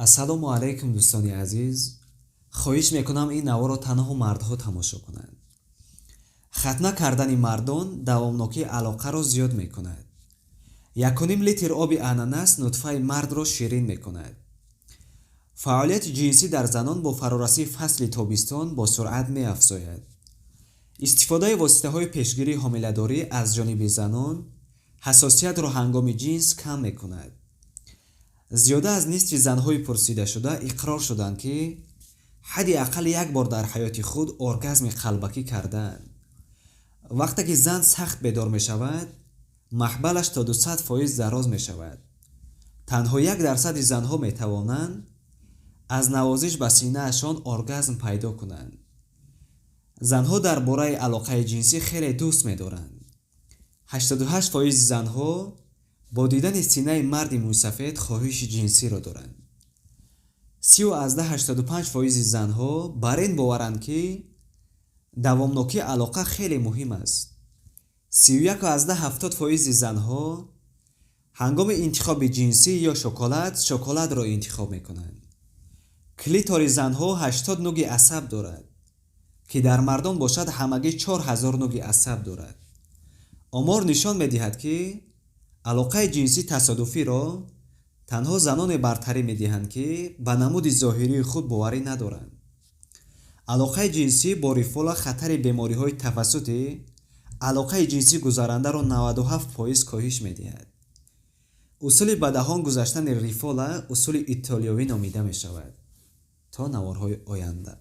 Ассалому алайкум, дӯстони азиз. Хоҳиш мекунам, ин наворро танҳо мардҳо тамошо кунанд. Хатна кардани мардон давомнокии алоқаро зиёд мекунад. 1,5 литр оби ананас нутфаи мардро ширин мекунад. Фаъолияти ҷинсӣ дар занон бо фарорасии фасли тобистон бо суръат меафзояд. Истифодаи воситаҳои пешгирии ҳомиладорӣ аз ҷониби занон ҳассосиятро ҳангоми ҷинс кам мекунад. Зиёда аз нисфи занҳои пурсидашуда иқрор шуданд, ки ҳадди ақал як бор дар ҳаёти худ оргазми қалбакӣ кардаанд. Вақте ки зан сахт бедор мешавад, маҳбалаш то 200% дароз мешавад. Танҳо 1 дарсади занҳо метавонанд аз навозиш ба синаашон оргазм пайдо кунанд. Занҳо дар бораи алоқаи ҷинсӣ хеле дӯст медоранд. 88 фоизи занҳо бо дидани синаи марди мӯйсафед хоҳиши ҷинсиро доранд. 30,85 фоизи занҳо бар ин боваранд, ки давомнокии алоқа хеле муҳим аст. 31,70 фоизи занҳо ҳангоми интихоби ҷинсӣ ё шоколад шоколадро интихоб мекунанд. Клитори занҳо 80 нуги асаб дорад, ки дар мардон бошад ҳамагӣ 4000 нуги асаб дорад. Омор нишон медиҳад, ки алоқаи ҷинсӣ тасодуфиро танҳо заноне бартарӣ медиҳанд, ки ба намуди зоҳирии худ боварӣ надоранд. Алоқаи ҷинсӣ бо рифола хатари бемориҳои тавассути алоқаи ҷинсӣ гузарандаро 97% коҳиш медиҳад. Усули ба даҳон гузаштани рифола усули итолиёвӣ номида мешавад. То наворҳои оянда.